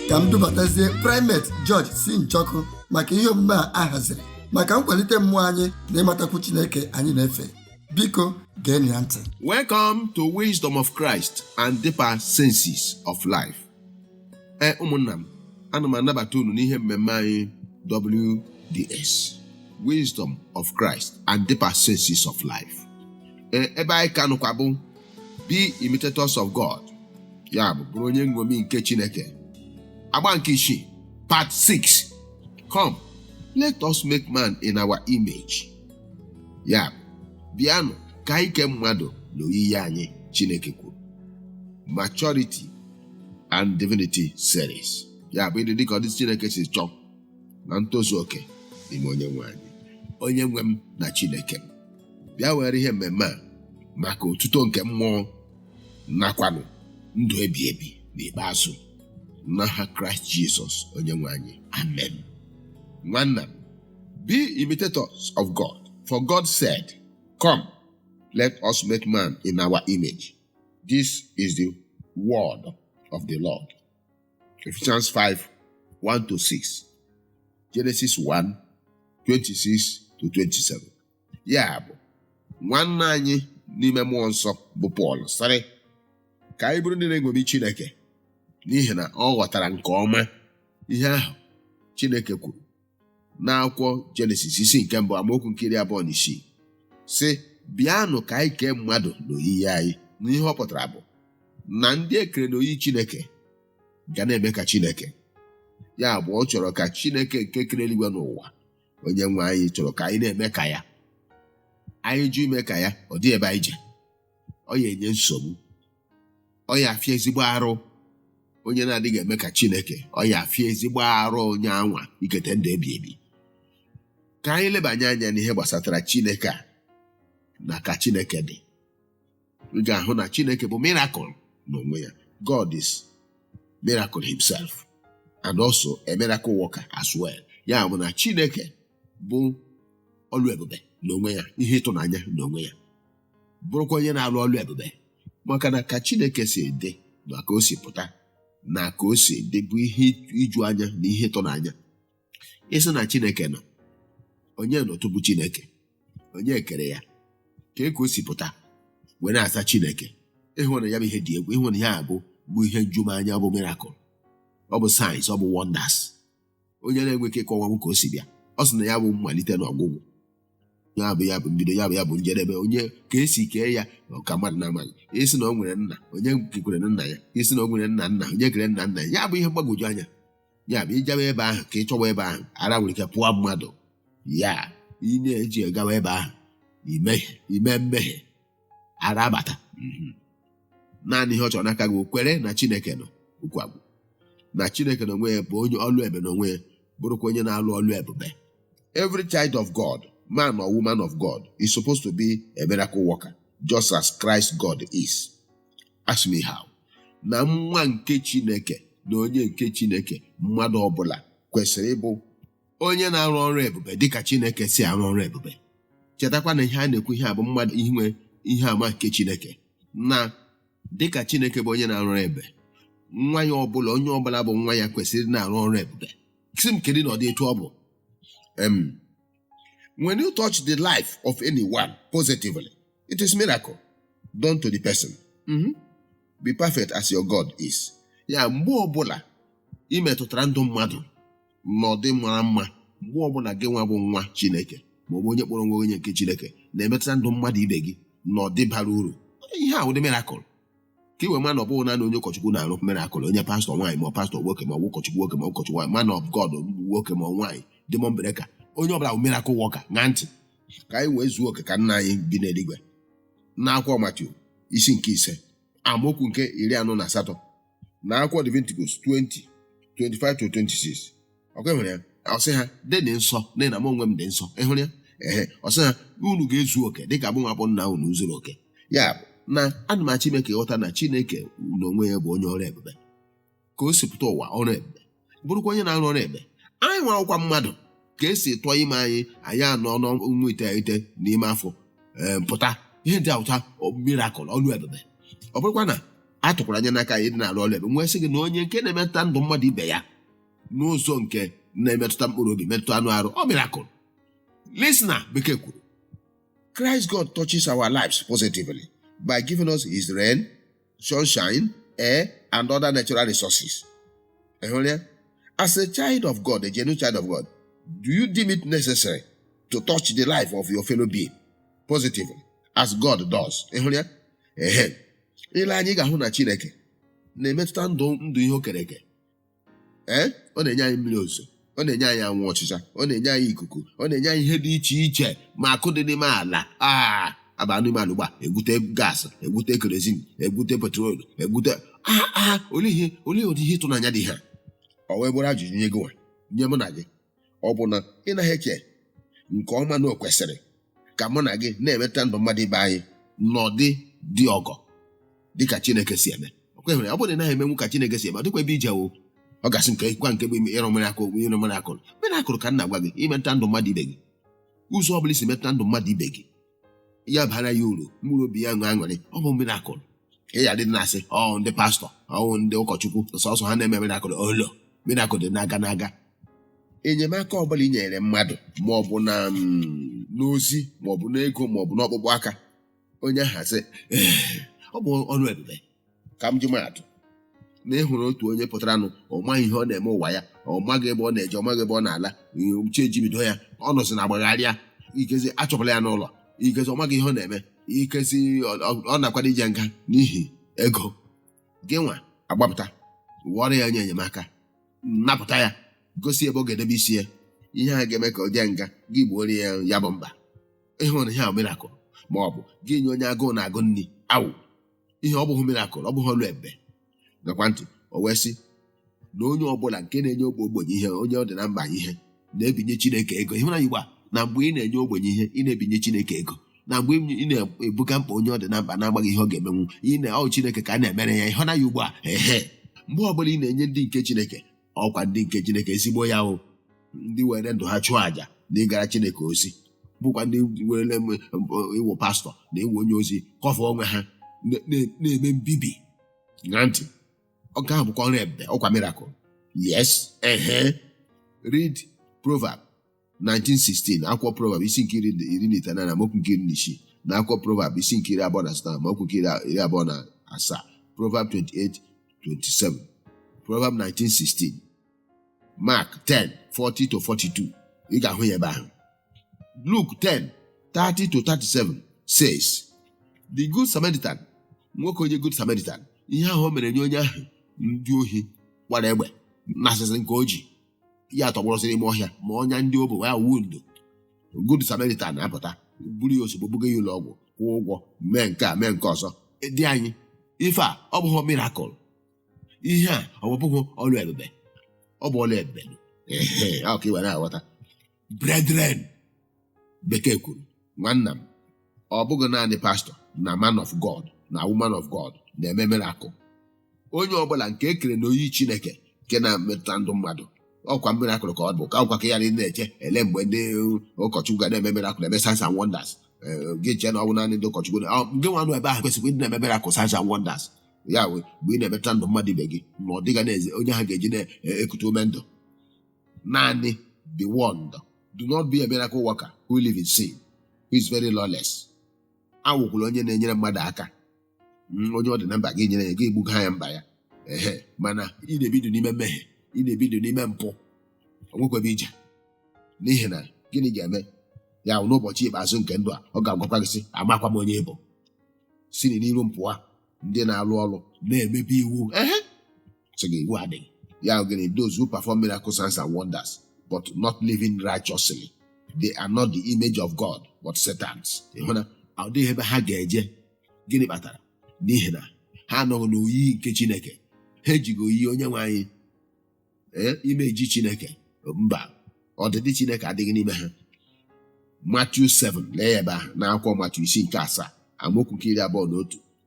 Ka m dubatazie Primate George C. Njoku maka ihe omume a a haziri maka nkwalite mmụọ anyị na ịmatakwu Chineke anyị na-efe. Biko geenụ ya ntị. Welcome to Wisdom of Christ and Deeper Senses of Life. Ee, ụmụnna m, ana m anabata unu n'ihe mmemme anyị WDS, Wisdom of Christ and Deeper Senses of Life. Ee, ebe anyị ka nụkwa bụ Be Imitators of God, ya bụ bụrụ onye nṅomi nke Chineke. Agba nke isii, Part 6. Come, let us make man in our image. Ya bụ, bịanụ ka anyị kee mmadụ n'oyiyi anyị, Chineke kwuru. Maturity and Divinity Series. Ya bụ ịdị dịka ọ dị Chineke si chọọ na ntozu oke n'ime onye nwe anyị. Onye nwe m na Chineke m. Bịa were ihe mmemme a maka otuto nke mmụọ nakwanụ ndụ ebi ebi n'ikpeazụ. N'aha Kraịst Jizọs onye nwe anyị. Amen. Nwanna m, be imitators of God. For God said, "Come, let us make man in our image." This is the word of the Lord. Ephesians 5 1 to 6. Genesis 1 26 to 27. Ya bụ, nwanne anyị n'ime mmụọ nsọ bụ Pọl sịrị ka anyị bụrụ ndị na-eṅomi Chineke, n'ihi na ọ ghọtara nke ọma ihe ahụ Chineke kwuru n'akwụkwọ Jenesis isi nke mbụ, amaokwu nke 26, sị, "Bịanụ ka anyị kee mmadụ n'oyiyi anyị." Na ihe ọ pụtara bụ na ndị ekere n'oyiyi Chineke ga na-eme ka Chineke. Ya bụ, ọ chọrọ ka Chineke nke kere eluigwe n'ụwa, onye nwe anyị, chọrọ ka anyị na-eme ka ya. Anyị jụ ime ka ya, ọ dị ebe anyị je, ọ ya enye nsogbu, ọ ya afịa ezigbo arụ. Onye na-adịghị eme ka Chineke, ọ ya afịa ezigbo arụ onye anwa ikete ndụ ebi ebi. Ka anyị lebanye anya n'ihe gbasatara Chineke a na ka Chineke dị. Ị ga-ahụ na Chineke bụ miracle n'onwe ya. God is miracle himself and also a miracle worker as well. Ya bụ na Chineke bụ ọlụ ebube n'onwe ya, ihe ịtụnanya n'onwe ya, bụrụkwa onye na-alụ ọlụ ebube, maka na ka Chineke si dị na ka o si pụta na ka o si dị bụ ihe iju anya na ihe ịtụnanya. Ịsị na Chineke nọ, onye nọ tupu Chineke? Onye kere ya? Ka o si pụta wee na-aza Chineke? Ịhụ na ya bụ ihe dị egwu, ịhụ na ya bụ ihe njumanya, ọ bụ miracle, ọ bụ signs, ọ bụ wonders. Onye na-enwe ike ịkọwanwu ka o si bịa. Ọ sị na ya bụ mmalite na ọgwụgwụ, ya bụ mbido, ya bụ njedebe. Onye ka esi kee ya ka mmadụ na-amaghị. Isi na o nwere nna, onye kekwere nna ya? Isi na o nwere nna nna, onye kere nna nna ya? Ya bụ ihe mgbagwoju anya. Ya bụ ijebe ebe ahụ ka ị chọwa ebe ahụ, ara nwere ike pụọ mmadụ. Ya ị na-eji gawa ebe ahụ imehie, ime mmehie, ara abata. Naanị ihe ọ chọrọ n'aka gị, kwere na Chineke nọ. Okwu agwụ na Chineke n'onwe ya bụ onye ọlụ ebube n'onwe ya, bụrụkwa onye na-alụ ọlụ ebube. Every child of God, man or woman of God, is supposed to be a miracle worker, just as Christ God is. Ask me how. Na nwa nke Chineke na onye nke Chineke, mmadụ ọbụla kwesịrị ịbụ onye na-arụ ọrụ ebube dịka Chineke si arụ ọrụ ebube. Chetakwa na ihe a na-ekwu ihe a bụ mmadụ inwe ihe ama nke Chineke, na dịka Chineke bụ onye na-arụ ọrụ ebube, nwa ya ọbụla, onye ọbụla bụ nwa ya, kwesịrị na-arụ ọrụ ebube. Si m kedu na ọ dị etu ọ bụ. When you touch the life of anyone positively, it is miracle done to the person. Be perfect as your God is. Ya mgbe ọbụla ị metụtara ndụ mmadụ n'ọdị mara mma, mgbe ọbụla gị nwa bụ nwa Chineke maọbụ onye kpọrọ onwe onye nke Chineke na-emetụta ndụ mmadụ ibe gị n'ọdị bara uru, ihe a wụdị miracle. Ka i wee ma na ọ bụghị naanị onye ụkọchukwu na-arụ miracle, onye pastọ nwaanyị ma ọ pastọ nwoke ma ọ bụ ụkọchukwu nwoke ma ọ ụkọchukwu nwaanyị, man of God nwoke ma ọ nwaanyị, demon breaker, onye ọbụla bụ miracle worker. Ṅaa ntị ka anyị wee zuo oke ka nna anyị bi n'eluigwe. N'akwụkwọ Matiu isi nke 5, amaokwu nke 48, na akwụkwọ Leviticus 20 25 to 26, ọkwa ịhụrụ ya? Ọ sị ha, "Dị nsọ n'ihi na m onwe m dị nsọ." Ịhụrụ ya? Ehe, ọ sị ha, "Unu ga-ezu oke dịka mụ nwa bụ nna unu zuru oke." Ya bụ na ana m achọ ime ka ịghọta na Chineke n'onwe ya bụ onye ọrụ ebube, ka o si pụta ụwa ọrụ ebube, bụrụkwa onye na-arụ ọrụ ebube. Anyị nwe akwụkwọ mmadụ ka esi tụọ ime anyị, anyị anọ n'ọnwa 9 n'ime afọ, ee, pụta. Ihe dị ụta miracle, ọlụ ebube. Ọ bụrụkwa na A tụkwara anya n'aka anyị dị na-arụ ọrụ ebe nwee sị gị na onye nke na-emetụta ndụ mmadụ ibe ya n'ụzọ nke na-emetụta mkpụrụ obi, metụta anụ arụ, ọ miracle. Listener, bekee kwuru, Christ God touches our lives positively by giving us his rain, sunshine, air, and other natural resources. Ị hụrụ ya? As a child of God, a genuine child of God, do you deem it necessary to touch the life of your fellow being positively as God does? Ị hụrụ ya? Ehe. Ile anyị ga-ahụ na Chineke na-emetụta ndụ ihe o kere eke. Ee, ọ na-enye anyị mmiri ozuzo, ọ na-enye anyị anwụ ọchịcha, ọ na-enye anyị ikuku, ọ na-enye anyị ihe dị iche iche, ma akụ dị n'ime ala. Aa, aba n'ime ala ugbu a, egwute gas, egwute kerosene, egwute petrol, egwute aa. Olee ụdị ihe ịtụnanya dị ha? Ọ wee bụrụ ajụjụ nye gị nwa, nye mụ na gị. Ọ bụ na ị naghị eche nke ọma na o kwesịrị ka mụ na gị na-emetụta ndụ mmadụ ibe anyị n'ọdị dị ọgọ dịka Chineke si eme? Ọ kweghịrị, ọ bụrụ na ị naghị emenwu ka Chineke si eme, ọ dịkwa ebe ije wo. Ọ gasị nke gwa nke bụ ịrụ miracle, ịrụ miracle. Miracle ka m na-agwa gị, imetụta ndụ mmadụ ibe gị. Ụzọ ọ bụla isi metụta ndụ mmadụ ibe gị, ya bara ya uru, mkpụrụ obi ya ṅụọ aṅụrị, ọ bụ miracle. Ị ya dị na-asị ọ ndị pastọ, ọ ndị ụkọchukwu sọsọ ha na-eme miracle. Olo miracle dị n'aga n'aga. Enyemaka ọbụla i nyere mmadụ, ma ọ bụ na n'ozi, ma ọ bụ n'ego, ma ọ bụ n'ọkpụkpụ aka, onye ahụ asị, "Ee, ọ bụ ọrụ ebube." Ka m ji maatụ na ị hụrụ otu onye pụtaranụ, ọ maghị ihe ọ na-eme ụwa ya, ọ maghị ebe ọ na-eje, ọ maghị ebe ọ na-ala, uche ejibido ya, ọ nọzi na agbagharịa, ikezi achọpụla ya n'ụlọ, ikezi ọ maghị ihe ọ na-eme, ikezi ọ na-akwado ije nga n'ihi ego. Gị nwa agbapụta wụọrọ ya onye enyemaka, napụta ya, gosi ebe ọ ga-edebe isi ya, ihe a ga-eme ka ọ jee nga, gị gbuoro ya ya bụ mkpa. Ịhụ na ihe a miracle. Ma ọ bụ gị nye onye agụụ na-agụ nri awụ, ihe ọ bụghị miracle, ọ bụghị ọlụ ebube. Gakwa ntị, o wee sị na onye ọbụla nke na-enye ogbenye ihe, onye ọ dị na mba ihe, na-ebinye Chineke ego. Ịhụ na Igbo a, na mgbe ị na-enye ogbenye ihe, ị na-ebinye Chineke ego. Na mgbe ị na-ebuga mkpa onye ọ dị na mkpa na-agbaghị ihe ọ ga-emenwu, ị na ọ Chineke ka a na-emere ya. Ịhụ na ya ugbu a? Ehe, mgbe ọbụla ị na-enye ndị nke Chineke, ọkwa ndị nke Chineke ezigbo ya o, ndị were ndụ ha chụọ àjà na ịgara Chineke ozi, bụkwa ndị werele ịwụ pastọ na ịwụ onye ozi kọfọ onwe ha na-eme mbibi na ntị, ọ ahụ bụkwa ọrụ ebube, ọkwa miracle. Yes, ehe. Read Proverb 19:16, akwụkwọ Proverb isi nke 19 na amaokwu nke 16, na akwụkwọ Proverb isi nke 28 na amaokwu nke 27. Proverb 28:27, Proverb 19:16, Mark 10:40 to 42, ị ga-ahụ ya ebe ahụ. Luke 10:30 to 37 says the Good Samaritan, nwoke onye Good Samaritan, ihe ahụ o mere nye onye ahụ ndị ohi gbara egbe na asịsị nke o ji ya tọgbọrọsị n'ime ọhịa, ma ọnya ndị o bụ ya wound, Good Samaritan na-apụta buru ya ozugbo, buga ya ụlọ ọgwụ, kwụọ ụgwọ, mee nke a, mee nke ọzọ. Dị anyị, ife a ọ bụghị miracle? Ihe a ọ bụghị ọrụ ebube? Ọ bụ ọrụ ebube. Ehe, ọ ka ị were aghọta. Brethren, bekee kwuru, nwanna m, ọ bụghị naanị pastọ na man of God na woman of God na-eme miracle. Onye ọbụla nke e kere n'oyi Chineke nke na-emetụta ndụ mmadụ, ọkwa miracle ka ọ bụ. Ka ọkwa ka ya na-eche ele mgbe ndị ụkọchukwu ga na-eme miracle, eme signs and wonders, gị chee na ọ bụ naanị ndị ụkọchukwu gị nwa nụ ebe ahụ kwesịrị ịdị na-eme miracle, signs and wonders. Ya wee mgbe ị na-emetụta ndụ mmadụ ibe gị na ọ dịga na-eze onye ahụ ga-eji na-ekute ume ndụ. Naanị be warned, do not be a miracle worker who live in sin, who is very lawless. Awụkwala onye na-enyere mmadụ aka, onye ọ dị na mba gị nyere ya, gị egbuga ya mba ya. Ehe, mana ị na-ebido n'ime mmehie, ị na-ebido n'ime mpụ, onwekwebe ije. N'ihi na gịnị ga-eme ya bụ n'ụbọchị ikpeazụ nke ndụ a, ọ ga-agwakwa gị sị, "Amakwa m onye ị bụ, si n'iru m pụọ, ndị na-alụ ọrụ na-emebi iwu." Ehe, sị gị iwu adịghị ya. Gịnị? Those who perform miracle, signs and wonders, but not living righteously, they are not the image of God but Satan's. Ịhụ na ọ dịghị ebe ha ga-eje. Gịnị kpatara? N'ihi na ha anọghị n'oyiyi nke Chineke. Ha ejighị oyiyi onye nwe anyị, ee, imeji Chineke. Mba, ọdịdị Chineke adịghị n'ime ha. Matthew 7, lee ya ebe ahụ n'akwụkwọ Matthew isi nke 7, amaokwu nke 21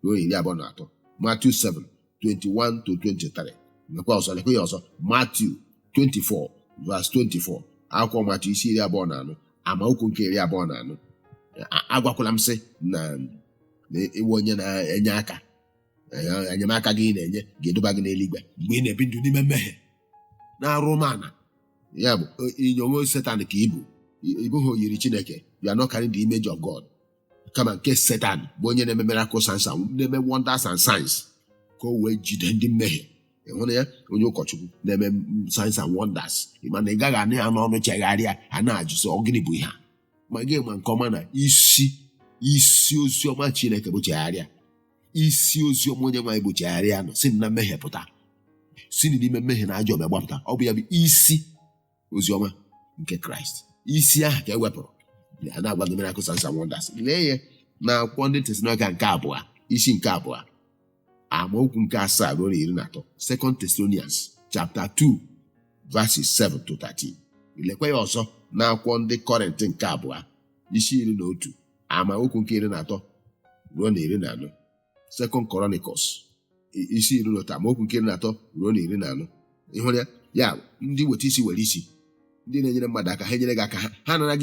ruo 23. Matthew 7, 21 to 23. Lekwa ọzọ, lekwa ya ọzọ, Matthew 24 verse 24, akwụkwọ Matthew isi 24, amaokwu nke 24. Agwakwala m sị na ịwụ onye na-enye aka. Enyemaka gị ị na-enye ga-eduba gị n'eluigwe mgbe ị na-ebi ndụ n'ime mmehie na-arụ mana ya bụ inyonwo Setan ka ibu ịbụghị oyiri Chineke. You are not carrying the image of God, kama nke Setan bụ onye na-eme miracles and signs, na-eme wonders and signs ka o wee jide ndị mmehie. Ị hụrụ ya, onye ụkọchukwu na-eme signs and wonders, mana ị gaghị anụ ya n'ọnụ chegharịa. A na-ajụ sị, ọ gịnị bụ ihe a? Ma gị ma nke ọma na isi isi ozi ọma Chineke bụ chegharịa. Isi ozi ọma onye nwaanyị bụ chegharịa nọ si na mmehie pụta, si n'ime mmehie na ajọ omume gbapụta. Ọ bụ ya bụ isi ozi ọma nke Kraịst. Isi ahụ ka e wepụrụ ya, na-agwa gị miracles and wonders. Lee ya na akwụkwọ Ndị Tesalonaịka nke abụọ, isi nke abụọ, amaokwu nke 7 ruo na 13. Second Thessalonians chapter 2 verses 7 to 13. Lekwa ya ọzọ na akwụkwọ Ndị Kọrịntị nke abụọ, isi 11, amaokwu nke 13 ruo na 14. Second Chronicles, isi 11, amaokwu nke 13 ruo na 14. Ịhụrụ ya? Ya ndị weta isi were isi, ndị na-enyere mmadụ aka, ha enyere gị aka, ha nara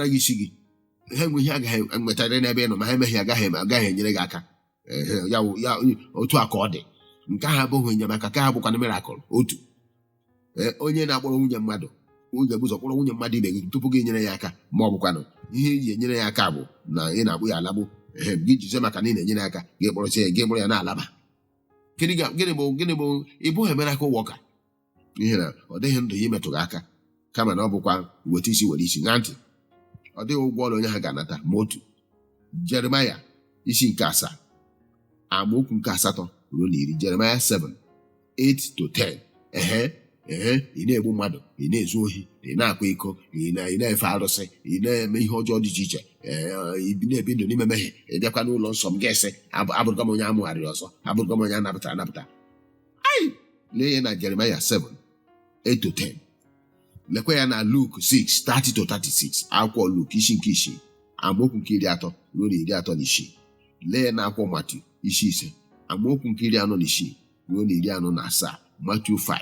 gị isi gị. Ha enwe ihe agaghị enwetarị n'ebe ị nọ, ma ha emeghị, agaghị enyere gị aka. Ehe, ya ya otu a ka ọ dị. Nke ahụ abụghị enyemaka, ka ha bụkwana miracle. Otu onye na-akpọrọ nwunye mmadụ, nwunye bụ ụzọ kpọrọ nwunye mmadụ ibe gị tupu gị nyere ya aka, ma ọ bụkwanụ ihe iji enyere ya aka bụ na ị na-akpụ ya alabụ. Ehe, gị jizie maka na ị na-enyere ya aka, gị kpọrọzie ya, gị kpọrọ ya na-alaba. Gịnị bụ ị bụghị miracle worker, n'ihi na ọ dịghị ndụ ya imetụ gị aka, kama na ọ bụkwa weta isi were isi. Ṅaa ntị, ọ dịghị ụgwọ ọrụ onye ha ga-anata ma otu. Jeremaya isi nke 7, amaokwu nke 8 ruo na 10. Jeremaya 7 8 to 10. Ehe ehe, ị na-egbu mmadụ, ị na-ezu ohi, ị na-akwa iko, ị na-efe arụsị, ị na-eme ihe ọjọọ dị iche iche, ee, ị na-ebi ndụ n'ime mmehie, ị bịakwa n'ụlọ nsọ m, ga-ese abụrụga m onye amụgharịrị ọzọ, abụrụga m onye a napụtara anapụta. Ai, lee ya na Jeremaya 7 8 to 10. Lekwa ya na Luke 6 30 to 36. Akwụkwọ Luke isi nke 6, amaokwu nke 30 ruo na 36. Lee ya na akwụkwọ Matiu isi 5, amaokwu nke 46 ruo na 47. Matthew 5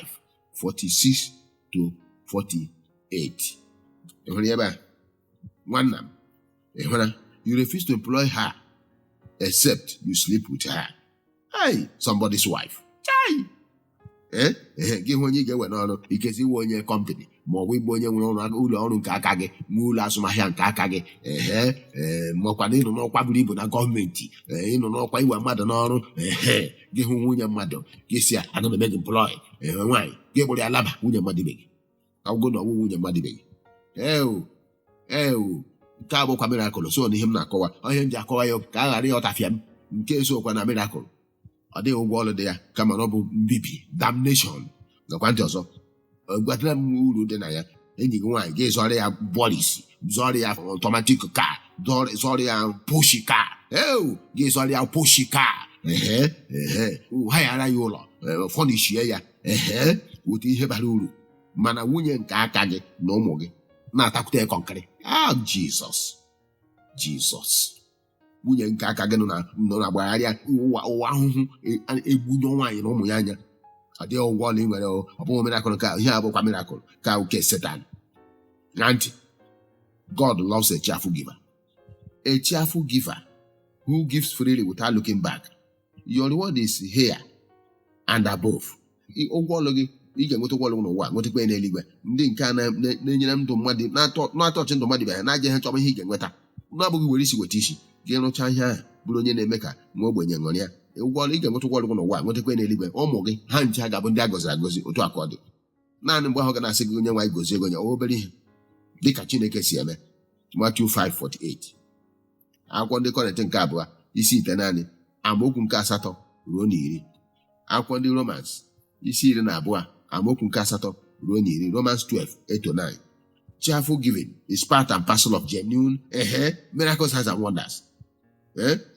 46 to 48. Ị hụrụ ya ebe a, nwanna m? Ị hụra? You refuse to employ her except you sleep with her. Hey, somebody's wife. Chai! Ee ee, gị hụ onye ị ga-ewe n'ọrụ, ikezi iwe onye company, ma ọ bụ ịbụ onye nwere ụlọ ọrụ nke aka gị, nwee ụlọ azụmahịa nke aka gị. Ehe ee, makwa na ịnọ n'ọkwa buru ibu na gọọmenti, ee, ịnọ n'ọkwa iwe mmadụ n'ọrụ. Ehe, gị hụ nwunye mmadụ, gị si ya, "Ana m eme gị employ." Ee, nwaanyị gị kpụrụ ya laba, nwunye mmadụ ibe gị, ọgwụgwụ na ọgwụ nwunye mmadụ ibe gị. Eo eo, nke a bụkwa miracle. So na ihe m na-akọwa, ihe m ji akọwa ya ka a ghara ịghọtafịa m, nke esokwa na miracle, ọ dịghị ụgwọ ọrụ dị ya, kama na ọ bụ mbibi, damnation. Gakwa ntị ọzọ, gwatara m uru dị na ya. Enyi gị nwaanyị gị zọrọ ya Boris, zọrọ ya automatic car, zọrọ ya Porsche car. Eo, gị zọrọ ya Porsche car. Ehe ehe, ha yara ya ụlọ, furnishie ya. Ehe, weta ihe bara uru, mana nwunye nke aka gị na ụmụ gị na-atakwute ya kọnkịrị. Ah, Jizọs, Jizọs! Nwunye nke aka gị nọ na gbagharịa ụwa, ụwa ahụhụ, egbunye nwaanyị na ụmụ ya anya. Ọ dịghị ụgwọ ọla ị nwere o. Ọ bụghị miracle ka ihe a bụkwa miracle ka nke Setan. Na ntị, God loves a cheerful giver, a cheerful giver who gives freely without looking back. Your reward is here and above. Ụgwọ ọlụ gị, ị ga-enweta ụgwọ ọlụ n'ụwa, nwetakwa ya n'eluigwe. Ndị nke a na-enyere ndụ mmadụ, na-atọchị ndụ mmadụ bịara na-aja ihe chọba ihe ị ga-enweta, na-abụghị were isi weta isi gị rụchaa ihe ahụ, bụrụ onye na-eme ka nwa ogbenye ṅụrịa. Ụgwọ ọlụ ị ga-enweta, ụgwọ ọlụ gị n'ụwa, nwetakwa ya n'eluigwe. Ụmụ gị ha nche ga-abụ ndị a gọziri agọzi. Otu a ka ọ dị. Naanị mgbe ahụ ga na-asị gị, "Onye nwaanyị gozie gị," onye obere ihe dịka Chineke si eme. Matthew 5:48. Akwụkwọ Ndị Kọrịntị nke abụọ, isi 9, amaokwu nke 8 ruo na 10. Akwụkwọ Ndị Romans, isi 12, amaokwu nke 8 ruo na 10. Romans 12 8 to 9. Cheerful giving is part and parcel of genuine ehe miracles, signs and wonders,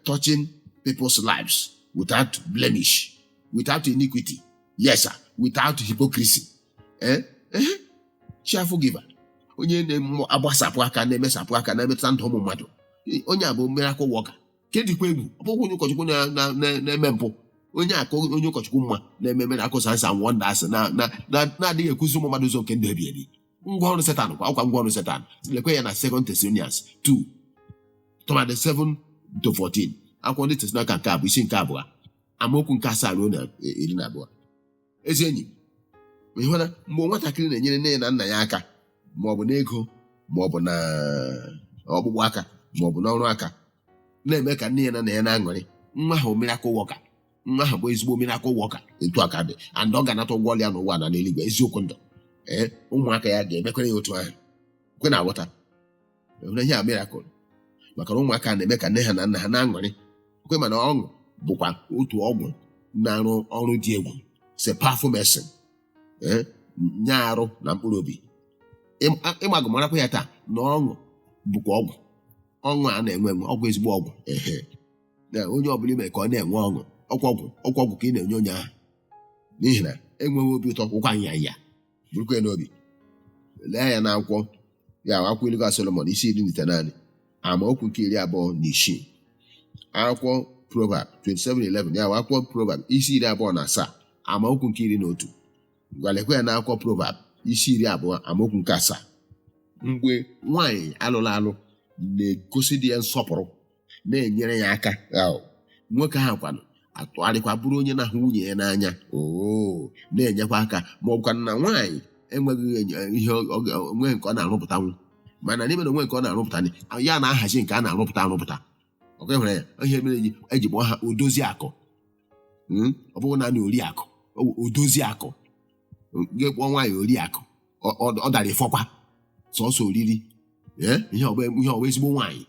touching people's lives without blemish, without iniquity, yes sir, without hypocrisy. Cheerful giver, onye na-agbasapụ aka, na-emesapụ aka, na-emetụta ndụ ụmụ mmadụ, onye a bụ miracle worker. Kedikwa egwu, ọ bụghị onye ụkọchukwu na-eme mpụ, onye aka onye ụkọchukwu mma na-eme miracle, signs and wonders, na-adịghị ekuzi ụmụ mmadụ ụzọ nke ndụ ebi ebi. Ngwa ọrụ Setan kwa ọkwa ngwa ọrụ Setan. Lekwe ya na 2 Thessalonians 2 tụmadị 7 to 14. Akwụkwọ Ndị Tesalonaịka nke abụọ, isi nke abụọ. Amaokwu nke 7 ruo na 12. Ezi enyi m, ị hụla mgbe nwatakịrị na-enyere nne ya na nna ya aka, ma ọ bụ n'ego, ma ọ bụ na ọkpụkpụ aka, ma ọ bụ n'ọrụ aka, na-eme ka nne ya na nna ya na-aṅụrị, nwa ahụ miracle worker. Nwa ahụ bụ ezigbo miracle worker. Etu aka dị, and ọ ga-anata ụgwọ ọrụ ya n'ụwa na n'eluigwe. Eziokwu ndụ. Ee, ụmụaka ya ga-emekwere ya otu ahụ. Kwe na aghọta hụrụ ihe a, miracle, maka na ụmụaka na-eme ka nne ha na nna ha na-aṅụrị. Kwe mana ọṅụ bụkwa otu ọgwụ na-arụ ọrụ dị egwu. It's a powerful medicine, ee, nye arụ na mkpụrụ obi. Ịmagụ marakwa ya taa na ọṅụ bụkwa ọgwụ. Ọṅụ a na-enwe enwe, ọgwụ, ezigbo ọgwụ. Ehe, na onye ọbụla ime ka ọ na-enwe ọṅụ, ọkwa ọgwụ, ọkwa ọgwụ ka ị na-enye onye ahụ, n'ihi na enweghị obi ụtọ kwụkwa nyanya burukwa ya n'obi. Lee ya n'akwụkwọ ya, akwụkwọ Ilu Solomon, isi 19, amaokwu nke 26. Akwụkwọ Proverb 27:11, ya bụ akwụkwọ Proverb isi 27, amaokwu nke 11. Gwalekwa ya n'akwụkwọ Proverb isi 20, amaokwu nke 7. Mgbe nwaanyị alụrụ alụ na-egosi di ya nsọpụrụ, na-enyere ya aka, ahụ nwoke ahụ kwanụ atụgharịkwa bụrụ onye na-ahụ nwunye ya n'anya, oo, na-enyekwa aka. Ma ọ bụkwa na nwaanyị enweghị ihe onwe nke ọ na-arụpụtanwu, mana n'ime na onwe nke ọ na-arụpụta, ya na-ahazi nke a na-arụpụta arụpụta. Ọkwa ịhụrụ ya, ihe mere eji kpọọ ha odozi akụ. Ọ bụghị naanị oriakụ, ọ bụ odozi akụ. Gị kpọọ nwaanyị oriakụ, ọ dara ịfọkwa sọsọ oriri. Ee, ihe ọbụ ezigbo nwaanyị,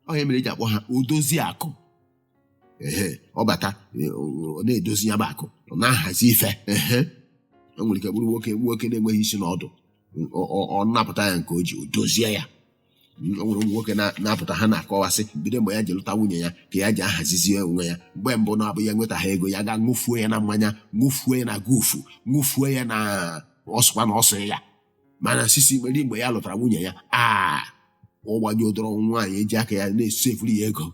ọ ihe mere eji akpọ ha odozi akụ. Ehe, ọ bata, ọ na-edozi ya bụ akụ, ọ na-ahazi ife. Ehe, o nwere ike bụrụ nwoke, nwoke na-enweghị isi na ọdụ, ọ napụta ya nke o ji, o dozie ya. O nwere ụmụ nwoke na-apụta, ha na-akọwasị bido mgbe ya ji lụta nwunye ya ka ya ji ahazizi onwe ya. Mgbe mbụ na-abụ ya nweta ha ego, ya ga ṅụfuo ya na mmanya, ṅụfuo ya na gufu, ṅụfuo ya na ọsụkwa na ọsụ ya. Mana sisi mgbe mgbe ya lụtara nwunye ya, a ọ gbanye ụdọrọ nwaanyị eji aka ya na-esefuru ya ego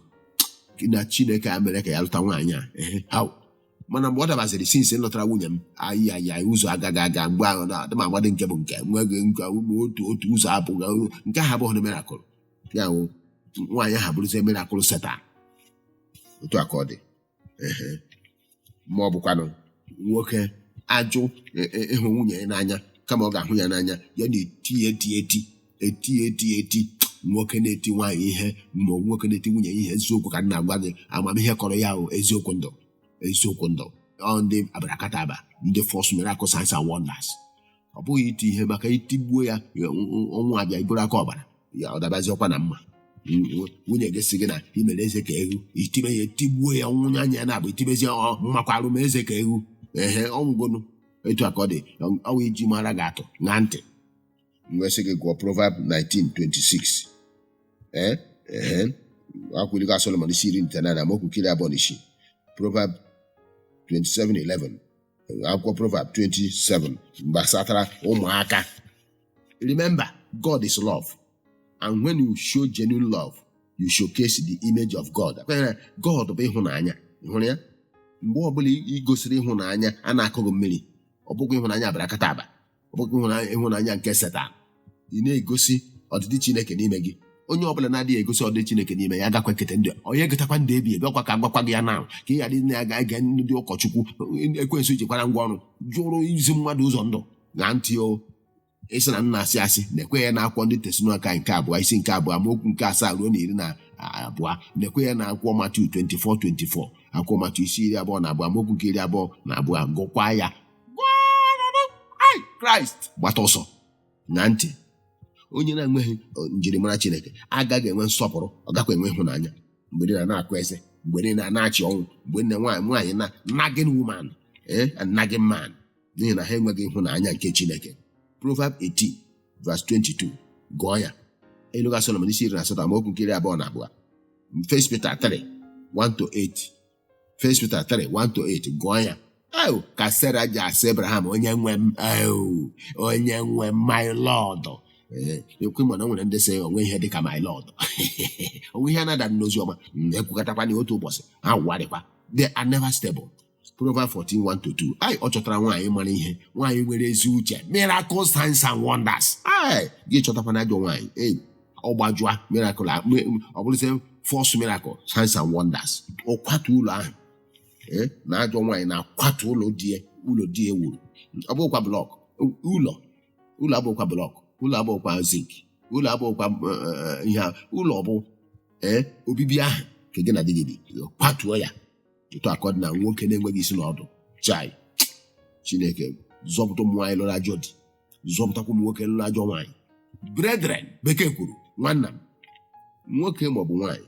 na Chineke a mere ka ya lụta nwaanyị a. Ehe, how mana mgbe ọ dabaziri, since m lụtara nwunye m, ayi ayi ayi, ụzọ agaghị aga. Mgbe ahụ na adị m amadị nke bụ nke nweghị nke otu otu ụzọ abụghị nke ahụ, abụghị miracle ya wụ nwaanyị ahụ abụrụzie miracle setan. Otu a ka ọ dị. Ehe, ma ọ bụkwanụ nwoke ajụ ịhụ nwunye ya n'anya, kama ọ ga-ahụ ya n'anya, ya na-eti ya eti eti eti eti eti. Nwoke na-eti nwaanyị ihe, ma nwoke na-eti nwunye ya ihe, eziokwu ka m na-agwa gị, amamihe kọrọ ya o. Eziokwu ndụ, eziokwu ndụ. Ọ ndị abarakataba, ndị false miracle signs and wonders. Ọ bụghị iti ihe maka itigbuo ya, ọnwụ abịa iburu aka ọbara ya, ọ dabazi ọkwa na mma. Nwunye gị sị gị na imere eze ka ewu, itibe ya, etigbuo ya, nwunye anya ya na-abụ itibezi mmakwarụ m eze ka ewu. Ehe, ọnwụgonu. Etu a ka ọ dị. Ọnwụ iji mara gị atụ na ntị nwesị gị gụọ Proverb 19:26. Ee, ehe, akwụkwọ Ilu Solomon isi 19, amaokwu nke 26. Proverb 27:11, akwụkwọ Proverb 27 gbasatara ụmụaka. Remember, God is love, and when you show genuine love, you showcase the image of God. Kwenyere God bụ ịhụnanya. Ị hụrụ ya, mgbe ọbụla ị gosiri ịhụnanya a na-akụghị mmiri, ọ bụghị ịhụnanya abarakata aba, ọ bụghị ịhụnanya nke Setan, ị na-egosi ọdịdị Chineke n'ime gị. Onye ọbụla na-adịghị egosi ọdịdị Chineke n'ime ya agakwa ekete ndị onye egotakwa ndụ ebi ebi. Ọkwa ka agwakwa gị ya na ka ị ghara ị na-aga ege ndị ụkọchukwu ekwensu jikwara ngwa ọrụ jụrụ izi mmadụ ụzọ ndụ na ntị. O ịsị na nna asị asị na-ekwe ya n'akwụkwọ Ndị Tesalonaịka nke abụọ, isi nke abụọ, amaokwu nke 7 ruo na 12. Na-ekwe ya na akwụkwọ Matiu 24:24, akwụkwọ Matiu isi 22, amaokwu nke 22. Gụkwa ya. Ai, Kraịst gbata ọsọ na ntị. Onye na-enweghị njirimara Chineke agaghị enwe nsọpụrụ, ọ gakwa enwe ịhụnanya. Mgbe niile na-akụ eze, mgbe niile na-achị ọnwụ, mgbe niile nwaanyị nwaanyị na nagging woman, and nagging man, n'ihi na ha enweghị ịhụnanya nke Chineke. Proverb 18 verse 22, gụọ ya. Ilu Solomon isi 18, amaokwu nke 22. First Peter 3 1 to 8, First Peter 3 1 to 8, gụọ ya. Ayo, ka Sarah ji asị Abraham, "Onye nwe m, ayo, onye nwe m, my lord." Ee, ekwe mana o nwere ndị sị onwe ihe dịka my lord, onwe ihe a na-ada n'ozi ọma. Ekwukọtakwa na otu ụbọchị ha wụgharịkwa. They are never stable. Proverbs 14 1 to 2. Ai, ọ chọtara nwaanyị mara ihe, nwaanyị nwere ezi uche, miracle signs and wonders. Ai, gị chọtakwana ajọ nwaanyị, ei, ọ gbajụa miracle, ọ bụrụzie false miracle signs and wonders, ọ kwatu ụlọ ahụ. Na ajọ nwaanyị na-akwatu ụlọ di ya, ụlọ di ya wuru. Ọ bụghịkwa block ụlọ, ụlọ abụghịkwa block, ụlọ abụghịkwa zinc, ụlọ abụghịkwa ihe a. Ụlọ bụ obibi ahụ nke gị na di gị bi, kwatuo ya. Otu a ka ọ dị na nwoke na-enweghị isi na ọdụ. Chai, Chineke zọpụta ụmụ nwaanyị lụrụ ajọ di, zọpụtakwa ụmụ nwoke lụrụ ajọ nwaanyị. Brethren, bekee kwuru, nwanna m nwoke maọbụ nwaanyị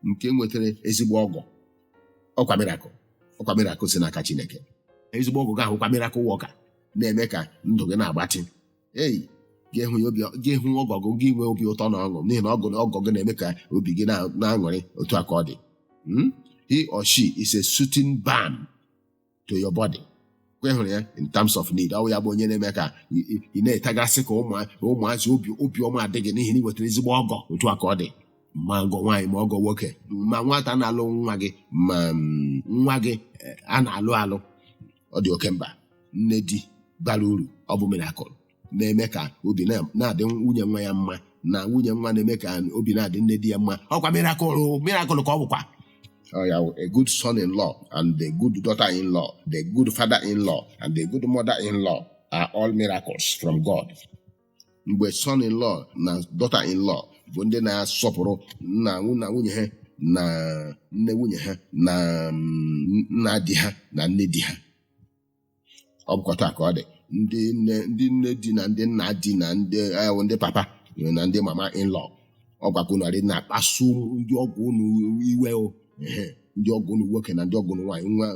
nke nwetara ezigbo ọgọ, ọkwa miracle, ọkwa miracle si n'aka Chineke. Ezigbo ọgọ gị ahụkwa miracle worker na-eme ka ndụ gị na-agbatị. Ei, ga-ehụ ya obi, ga-ehụ ọgọ gị, gị nwee obi ụtọ na ọṅụ, n'ihi na ọgọ gị na-eme ka obi gị na-aṅụrị. Otu a ka ọ dị. He or she is a suiting balm to your body. Kwe hụrụ ya in terms of need. Ọ ya bụ onye na-eme ka ị na-etagasị ka ụmụazị, obi ọma adịghị, n'ihi na ị nwetara ezigbo ọgọ. Otu a ka ọ dị, ma ọgọ nwaanyị ma ọgọ nwoke, ma nwata na-alụ nwa gị, ma nwa gị a na-alụ alụ, ọ dị oke mkpa. Nne di bara uru, ọ bụ miracle na-eme ka obi na-adị nwunye nwa ya mma, na nwunye nwa na-eme ka obi na-adị nne di ya mma. Ọkwa miracle, miracle ka ọ bụkwa. Oh, yeah, a good son-in-law and a good daughter-in-law, the good father-in-law and the good mother-in-law are all miracles from God. Mgbe son-in-law na daughter-in-law bụ ndị na-asọpụrụ nna na nwunye ha na nne nwunye ha na nna di ha na nne di ha, ọ bụkwa taa ka ọ dị. Ndị nne di na ndị nna di na ndị ndị papa na ndị mama in-law, ọ gwakwa unu na-akpasu ndị ọgọ unu iwe o. Ehe, ndị ọgọ unu nwoke na ndị ọgọ unu nwaanyị, nwa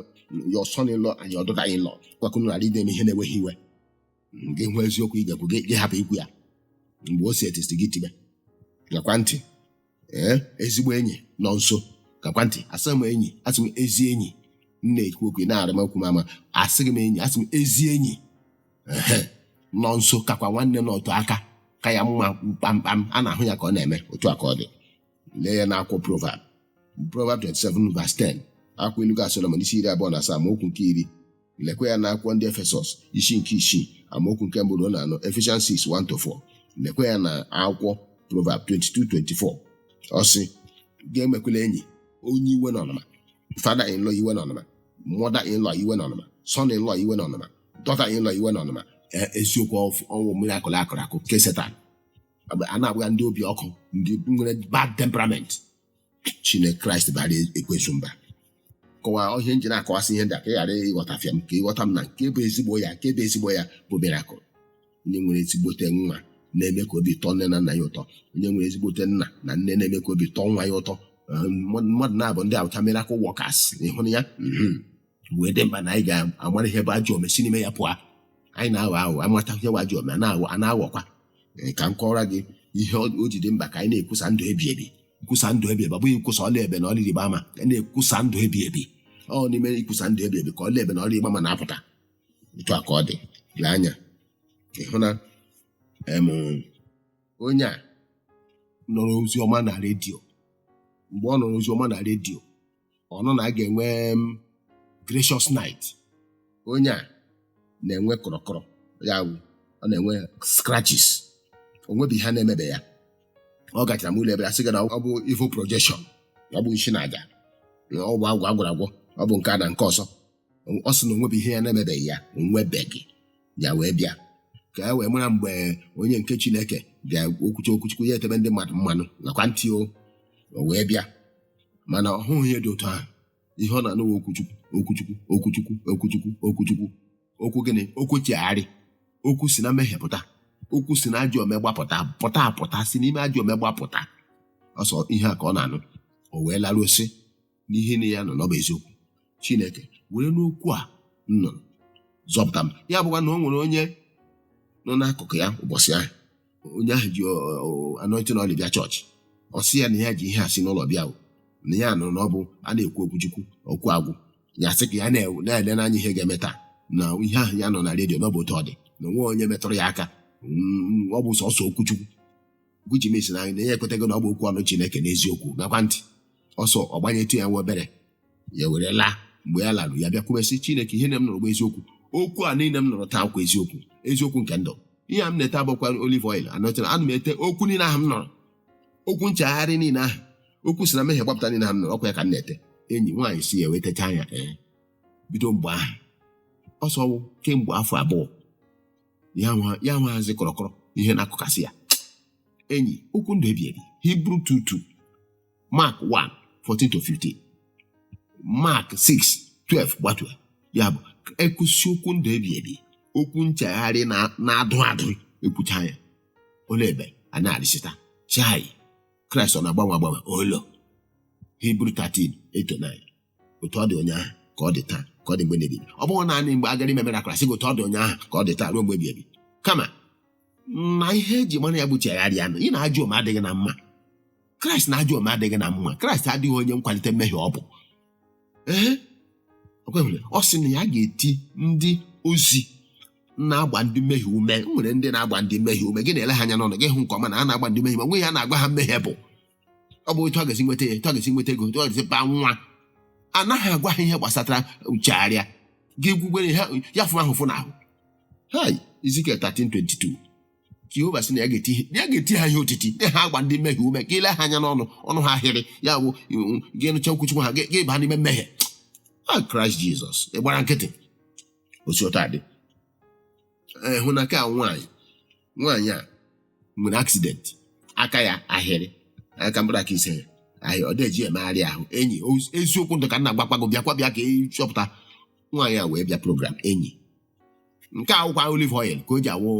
your son-in-law and your daughter-in-law, gwakwa unu ghara ide ihe na-enweghị iwe. Gị hụ eziokwu ị ga-ekwu, gị hapụ ikwu ya mgbe o si etiti gị tibe. Gakwa ntị, ee, ezigbo enyi nọ nso. Gakwa ntị, asị m enyi, asị m ezi enyi. M na-ekwu okwu, ị na-arị m okwu m ama. Asịghị m enyi, asị m ezi enyi. Ehe, nọ nso kakwa nwanne n'otu aka ka ya mma kpamkpam. A na-ahụ ya ka ọ na-eme. Otu a ka ọ dị. Lee ya n'akwụkwọ Proverb 27 verse 10, akwụkwọ Ilu ga Solomon isi 27 amaokwu nke 10. Lekwa ya n'akwụkwọ ndị Efesọs isi nke 6 amaokwu nke 1 ruo na 4, Ephesians 6 1 to 4. Lekwa ya na akwụkwọ Proverb 22 24. Ọ sị, ga-emekwela enyi onye iwe na ọnụma, father in law iwe na ọnụma, mother in law iwe na ọnụma, son in law iwe na ọnụma, daughter in law iwe na ọnụma. Eziokwu, ọnwụ mmiri akụrụ akụrụ akụ nke Setan a na-agba ndị obi ọkụ, ndị nwere bad temperament. Chineke Kraịst bara ekwensu mba. Kọwaa ihe nji na-akọwasị ihe ndị a ka ị ghara ịghọtafịa m, ka ịghọta m na nke bụ ezigbo ya, nke bụ ezigbo ya bụ miracle. Onye nwere ezigbote nwa na-eme ka obi tọọ nne na nna ya ụtọ. Onye nwere ezigbote nna na nne na-eme ka obi tọọ nwa ya ụtọ. Mmadụ na-abụ ndị abụcha miracle workers. Ịhụrụ ya wee dị mkpa na anyị ga-amara ihe bụ ajọ ome, si n'ime ya pụọ. Anyị na-aghọ aghụghọ, amata ihe bụ ajọ ome, a na-aghọkwa. Ka m kọọrọ gị ihe o ji dị mkpa ka anyị na-ekwusa ndụ ebi ebi. Nkwusa ndụ ebi ebi ọ bụghị nkwusa ọla ebe na ọla ịrịba ama. Ka anyị na-ekwusa ndụ ebi ebi, ọ n'ime ikwusa ndụ ebi ebi ka ọla ebe na ọla ịgba ama na-apụta. Otu a ka ọ dị. Lee anya, ịhụ na onye a nọrọ ozi ọma na redio, mgbe ọ nọrọ ozi ọma na redio, ọ nọ na a ga-enwe gracious night. Onye a na-enwe kọrọkọrọ ya bụ ọ na-enwe scratches, o nwebi ihe na-emebe ya. Ọ gachara m ụlọ ebe a sị gị na ọ bụ evil projection, ọ bụ nshi na aja, ọ bụ agwụ agwụrụ agwọ, ọ bụ nke a na nke ọzọ. Ọ sị na onwebi ihe ya na-emebeghị ya, onwebeghị ya. Wee bịa ka e wee mara mgbe onye nke Chineke bịa okwuchi okwuchukwu ya, etebe ndị mmadụ mmanụ nakwa ntị. O wee bịa, mana ọ hụghị ihe dị otu ahụ. Ihe ọ na-anụ okwuchukwu, okwuchukwu, okwuchukwu, okwuchukwu, okwuchukwu, okwu gịnị? Okwu chegharị, okwu si na mmehie pụta, okwu si na ajọ ome gbapụta, pụta apụta, si n'ime ajọ ome gbapụta. Ọsọ ihe a ka ọ na-anụ. O wee laruo sị n'ihe na ya nọ n'ọbụ eziokwu. Chineke were n'okwu a m nụrụ zọpụta m. Ya bụkwa na o nwere onye nọ n'akụkụ ya ụbọchị ahụ, onye ahụ ji anointing oil bịa chọọchị. Ọ sị ya na ya ji ihe a si n'ụlọ bịa o, na ya nụrụ na ọ bụ a na-ekwu okwu Chukwu, okwu agwụ ya, sị ka ya na-ele n'anya ihe ga-eme taa, na ihe ahụ ya nọ na redio n'ọ bụ otu ọ dị, na onwe onye metụrụ ya aka. Ọ bụ sọsọ okwu Chukwu Gwuchimesi na ya ekwetago na ọ bụ okwu ọnụ Chineke n'eziokwu. Nakwa ntị ọsọ ọgbanyetụ ya nwa obere, ya were laa. Mgbe ya larụ, ya bịa kwubesị, Chineke, ihe na m nụrụ bụ eziokwu. Okwu a niile m nụrụ taa kwa eziokwu, eziokwu nke ndụ. Ihe a m na-ete abụkwa olive oil anọchara. Ana m ete okwu niile ahụ m nụrụ, okwu nchegharị niile ahụ, okwu si na mmehie gbapụta niile ahụ m nụrụ, ọkwa ya ka m na-ete. Enyi nwaanyị si ya wee techa ya. Ee. Bido mgbe ahụ ọsọ wụ kemgbe afọ 2 ya nwahazi kọrọkọrọ ihe na-akụkasị ya. Enyi, okwu ndụ ebi ebi, Hibru 2:2, Mark 1 14 to 15, Mark 6 12 gbatue. Ya bụ, ekwusi okwu ndụ ebi ebi, okwu nchegharị na-adụ adụ, ekwucha ya ole ebe a na-arịsịta chai. Kraịst ọ na-agbanwe agbanwe? Olo Hibru 13 8 to 9, otu ọ dị ụnyaahụ ka ọ dị taa, ka ọ dị mgbe na-ebi. Ọ bụghị naanị mgbe agara ime miracle asị gị otu ọ dị ụnyaahụ ka ọ dị taa ruo mgbe ebi ebi, kama na ihe eji mara ya bụ chegharịa nụ. Ị na-ajụ ome adịghị na mma. Kraịst na-ajụ ome adịghị na mma. Kraịst adịghị onye nkwalite mmehie. Ọ bụ ee ọ kweghị. Ọ sị na ya ga-eti ndị ozi na-agba ndị mmehie ume. Nwere ndị na-agba ndị mmehie ume, gị na-ele ha anya n'ọnụ gị hụ nke ọma na a na-agba ndị mmehie, ma nwe ya na-agba ha mmehie bụ ọ bụ otu a ga-esi nweta ya, otu a ga-esi nweta ego, otu a ga-esi baa nwa. Anaghị agwa ha ihe gbasatara nchegharịa gị gwugwere ha ya fụ ahụ fụ n'ahụ. Hai, Ezekiel 13:22, Jehova sị na ya ga-eti ha ihe otiti na ha agba ndị mmehie ume ka ile ha anya n'ọnụ ọnụ ha ahịrị ya bụ gị nụcha okwuchukwu ha, gị baa n'ime mmehie a. Kraịst Jizọs ị gbara nkịtị osi otu adị. Ee, hụ na ka nwaanyị a nwere accident, aka ya ahịrị, aka mkpụrụ aka ise ya ahịrị, ọ dịghị emegharị ahụ. Enyi, eziokwu ndụ ka nna gwakwa gị, bịakwa bịa ka ị chọpụta. Nwaanyị a wee bịa program. Enyi, nke a wụkwa olive oil ka o ji awụ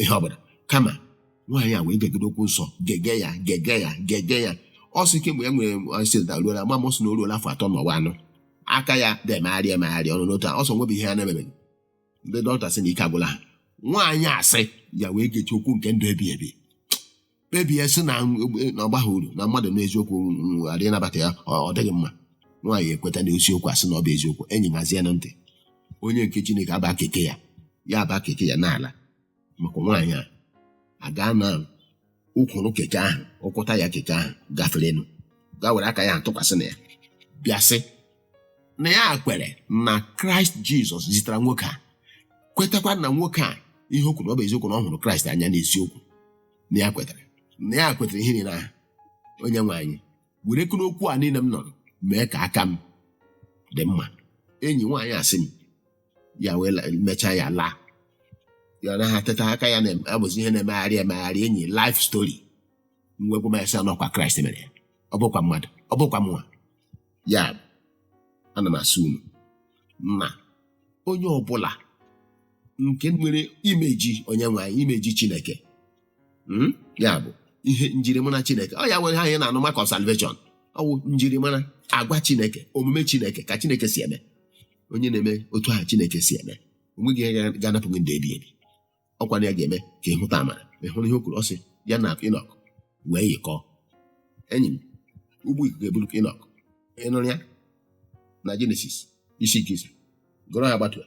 ihe ọbụla, kama nwaanyị a wee gegide okwu nsọ, gege ya, gege ya, gege ya. Ọ sị kemgbe ya nwere accident ruola ma mụ sị na o ruola afọ 3 ma ọ 4, aka ya dị emegharị emegharị ọnụ n'otu a. Ọsọ nwebe ihe ya na-emebeghị. Ndị dọkịta sị na ike agwụla ha. Nwaanyị asị ya wee gechi okwu nke ndụ ebi ebi, kpebie sị na ọ gbaghị uru na mmadụ n'eziokwu ghara ịnabata ya, ọ dịghị mma. Nwaanyị ekweta na eziokwu, asị na ọ bụ eziokwu. Enyi, hazie na ntị. Onye nke Chineke aba keke ya, ya aba keke ya n'ala maka nwaanyị a aga na ụkwụrụ keke ahụ, ụkwụta ya keke ahụ gaferenụ, ga were aka ya tụkwasị na ya, bịa sị na ya kwere na Kraịst Jizọs zitere nwoke a, kwetakwa na nwoke a ihe o kwuru ọ bụ eziokwu, na ọ hụrụ Kraịst anya n'eziokwu, na ya kwetara ihe niile ahụ. Onye nwe anyị were kụrụ okwu a niile m nọrọ mee ka aka m dị mma. Enyi, nwaanyị asị m ya wee mechaa ya laa, ya anaghị ateta, aka ya na-abụzi ihe na-emegharị emegharị. Enyi, life story nwekwa m ya sị n'ọkwa Kraịst mere ya, ọ bụkwa mmadụ, ọ bụkwa mụnwa ya. Ana m asị unu na onye ọbụla nke nwere imeji onye nwe anyị, imeji Chineke, ya bụ ihe njirimara Chineke, ọ ya nwere anyị na-anụ maka salvation, ọ bụ njirimara agwa Chineke, omume Chineke, ka Chineke si eme. Onye na-eme otu ahụ Chineke si eme, onweghị ihe ga-anapụ gị ndụ ebi ebi. Ọkwa na ya ga-eme ka ị hụta amara. Ị hụrụ ihe o kwuru? Ọ sị ya na Inọk wee yikọọ. Enyi m, ụgbọ ikuku eburu Inọk. Ị nụrụ ya na Jenesis isi nke 5, gụrụ ya gbatuo.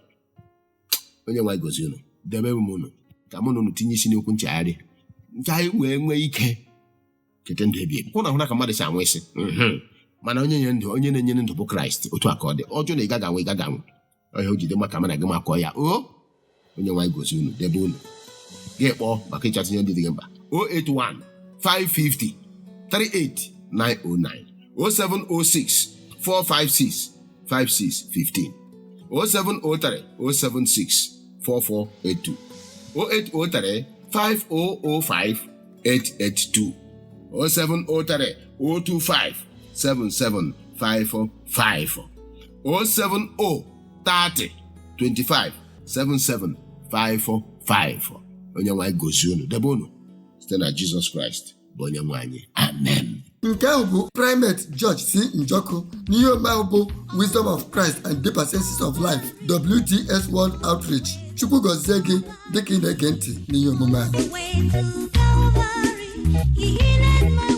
Onye nwe anyị gozie unu, debe m unu ka mụ na unu tinye isi n'okwu nchegharị nke anyị wee nwee ike kete ndụ ebi ebi. Hụ na hụ na ka mmadụ si anwụ isi, mana onye nyere ndụ, onye na-enyere ndụ bụ Kraịst. Otu a ka ọ dị ọjọọ na ị gaghị anwụ, ị gaghị anwụ. Ọhịa o jide maka mana gị makọọ ya o. Onye nwe anyị gozie unu, debe unu. Gị kpọọ maka ịchọta ihe ndị dị gị mkpa: 081 550 38909, 0706 456 5615, 0703 076 4482, 0803 5005 882, 0703 025 7755, 070 30 25 7755. Onye nwe anyị gozie unu, debe unu site na Jizọs Kraịst bụ onye nwe anyị. Amen. Nke ahụ bụ Primate George C. Njoku n'ihe omume ahụ bụ Wisdom of Christ and Deeper Senses of Life, WTS World Outreach. Chukwu gọzie gị dịka ị na-ege ntị n'ihe omume a. The way to Calvary, He led my